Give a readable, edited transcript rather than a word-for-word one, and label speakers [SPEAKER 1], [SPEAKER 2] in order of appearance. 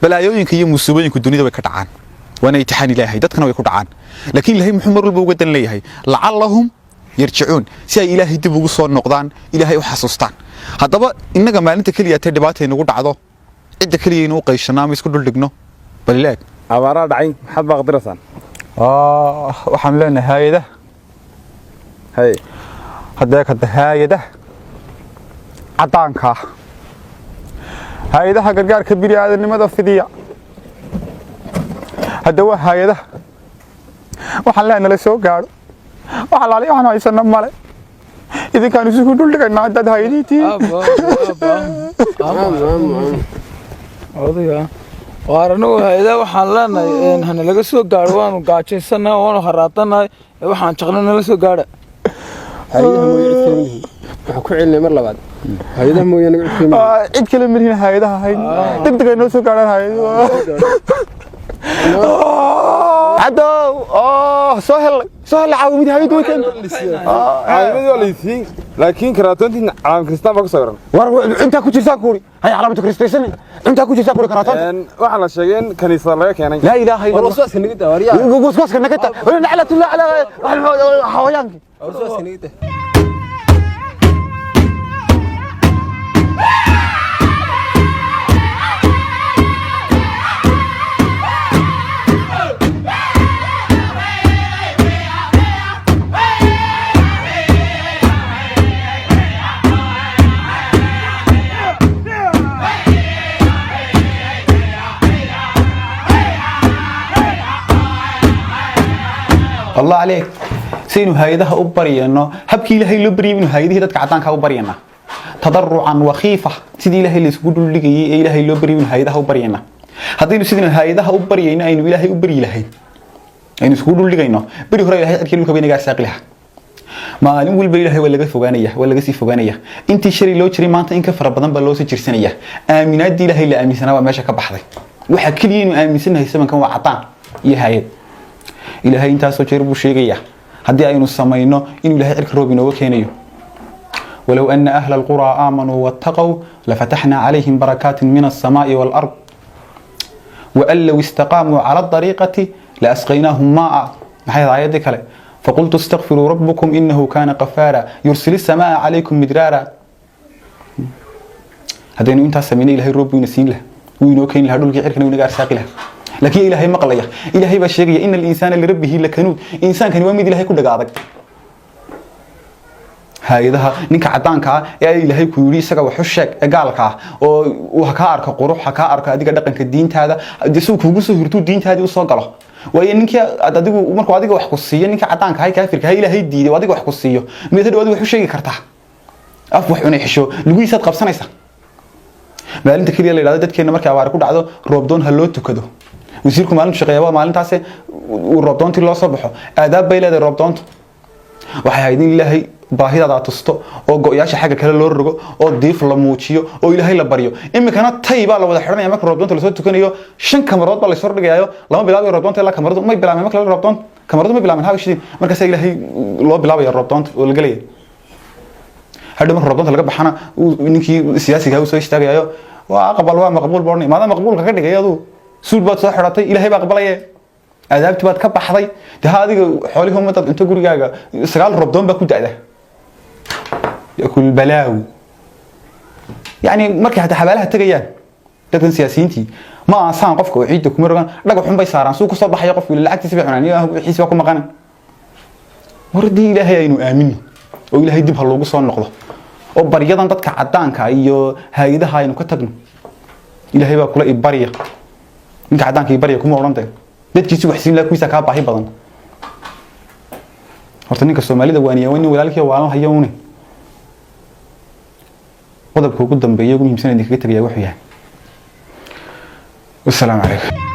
[SPEAKER 1] Balaayooyinka iyo musiibooyinka dunida way ka dhacaan, waana imtixaan Ilaahay, dadkana way ku dhacaan. Laakiin Ilaahay muxuu mar walba uga dan leeyahay? Lacallahum yarjicuun, si ay Ilaahay dib ugu soo noqdaan, Ilaahay u xasuustaan. Haddaba innaga maalinta keliya tee dhibaata inagu dhacdo, cidda keliya inuu qayshanaa ama isku dhuldhigno, bal ilaag.
[SPEAKER 2] Abaaraa dhacay, maxaad baaqdiraysaan?
[SPEAKER 1] Waxaan leenahay haayadaha.
[SPEAKER 2] Hay.
[SPEAKER 1] Haddee kada haayadaha caddaanka ah, hay-adaha gargaarka bini'aadanimada fidiya, hadda waa hay-adaha, waxaan leenahay nala soo gaadho. Wax alaali waxaan haysano male, idinkaan isugu dhuldhigaynaa haddaad hay-adihii tihiin.
[SPEAKER 3] Odayga waar, anagu hay-ada waxaan leenahay hana laga soo gaadho. Waanu gaajaysannahay, waanu haraadanahay, waxaan jaqna nala soo gaadha.
[SPEAKER 4] Hay-adaha mooye cid kale malihin. Waxaan ku celinay mar labaad, hay-adaha mooye anaga cid kale malihin.
[SPEAKER 1] Cid kale malihin, hay-adaha hayn, deg deg ay noo soo gaadhaan hay-aduhu. Cadow soo helay, soo helay caawimidii hay-addu way keentay.
[SPEAKER 2] Caawimadii waa laysiin, laakiin karaatoontii calaam Kristaan baa ku sawiran.
[SPEAKER 1] War, intaa ku jirtaa kuuri hay calaamatu kristaysan, intaa ku jirtaa kuuri karaatoonta.
[SPEAKER 2] Waxaa la sheegay in kaniisada laga keenay.
[SPEAKER 1] Laa ilaaha illa Allah.
[SPEAKER 4] Waswaaska naga daa, waryaa.
[SPEAKER 1] Waswaaska naga taa, naclatullah calaa xawayaankii.
[SPEAKER 4] Waswaaska naga daa.
[SPEAKER 1] Allah عليك, saynu hay-adaha u baryano, habkii Ilaahay loo baryay inuu hay-adihii dadka caddaanka u baryana, tadarucan wa khiifa, sidii Ilaahay la isugu dhuldhigayay ee Ilaahay loo baryay inuu hay-adaha u baryana. Haddaynu sidaynu hay-adaha u baryayno aynu Ilaahay u baryi lahayn, aynu isugu dhuldhigayno, beri hore Ilahay cirkii dhulka bay naga arsaaqi lahaa. Maalin walba Ilaahay waa laga fogaanaya, waa laga sii fogaanaya. Intii shalay loo jiray maanta in ka fara badan baa loo sii jirsanaya. Aaminaadii Ilaahay la aaminsanaa waa meesha ka baxday. Waxa keliya inuu aaminsanahay samankan waa cadaan iyo hay-ad. Ilaahay intaasoo jeer buu sheegayaa haddii aynu samayno inuu Ilahay cirka roob inooga keenayo. ولو أن أهل القرى آمنوا واتقوا لفتحنا عليهم بركات من السماء والأرض وأن لو استقاموا على الطريقة لأسقيناهم ماء. maxay aayadii kale? فقلت استغفروا ربكم إنه كان غفارا يرسل السماء عليكم مدرارا. haddaynu intaas sameynay, Ilahay roob buu ina siin lahaa, wuu inoo keeni lahaa, dhulkii cirkana wuu inaga arsaaqi lahaa. Laakiin Ilaahay maqlaya? Ilaahay baa sheegaya: إن الإنسان لربه لكنود. Insaankani waa mid Ilaahay ku dhaga adag. Hay-adaha ninka caddaanka ah ee Ilaahay ku yidhi isaga wax u sheeg, ee gaalka ah, oo uu ha kaa arko qurux, ha kaa arko adiga dhaqanka diintaada, si uu kuugu soo hirtuu diintaadii usoo galo. Waayo, ninkii aad adigu markuu adiga wax ku siiyo, ninka caddaanka ahay, kaafirka ahay, Ilaahay diiday, adiga wax ku siiyo, miyaad hadhow adiga wax u sheegi kartaa? Af wax cunay xisho, lugihiisaad qabsanaysaa. Maalinta keliya la yidhahdo dadkeena markay abaari ku dhacdo roobdoon ha loo tukado, wasiirku maalintu shaqeeya waa maalintaas uu roobdoontii loo soo baxo. Aadaab bay leedahay roobdoontu. Waxay ahayd in Ilaahay baahidaada aad tusto, oo go-yaasha xagga kale loo rogo, oo diif la muujiyo, oo Ilaahay la baryo. Iminkana tay baa la wada xidhanaya marka roobdoonta lasoo tukanayo. Shan kamarood baa lasoo dhigayo. Lama bilaabayo roobdoonta ilaa kamaradu may bilaabeen. Marka la roobdoon kamaradu may bilaabeen haba shidin, markaasaa Ilaahay loo bilaabaya roobdoonta oo la gelaya. Hadhow marka roobdoonta laga baxana, ninkii siyaasiga uu soo istaagayo, waa aqbal, waa maqbuul baa odhanaya. Maadaama maqbuulka ka dhigay, aduu suud baad soo xidhatay, Ilaahay baa aqbalaye, aadaabti baad ka baxday. De ha, adiga xoolihii ummadaad cunto, gurigaaga sagaal roobdoon baa ku da'da, yakul balaawi. Yani markay hataa xabaalaha tegayaan dadkan siyaasiyiintii, ma aasaan qofka oo ciidda kuma rogaan, dhagax xun bay saaraan suu kusoo baxaya qofku. Ila lacagtiisi bay cunaan iyo wixiisi baa ku maqanan. Wardii Ilaahay aynu aamino, oo Ilaahay dib ha loogu soo noqdo, oo baryadan dadka caddaanka iyo hay-adaha aynu ka tagno. Ilaahay baa kula ibarya, ninka caddaanka ibarya kuma odhan. Dadkiisi wax siin laha, kuwiisa kaa baahi badan. Horta ninka Soomaalida waaniya waa nin walaalkii waalan hayo une. Qodobka ugu dambeeya, ugu muhiimsan idinkaga tegaya wuxuu yahay, wasalaamu calaykum.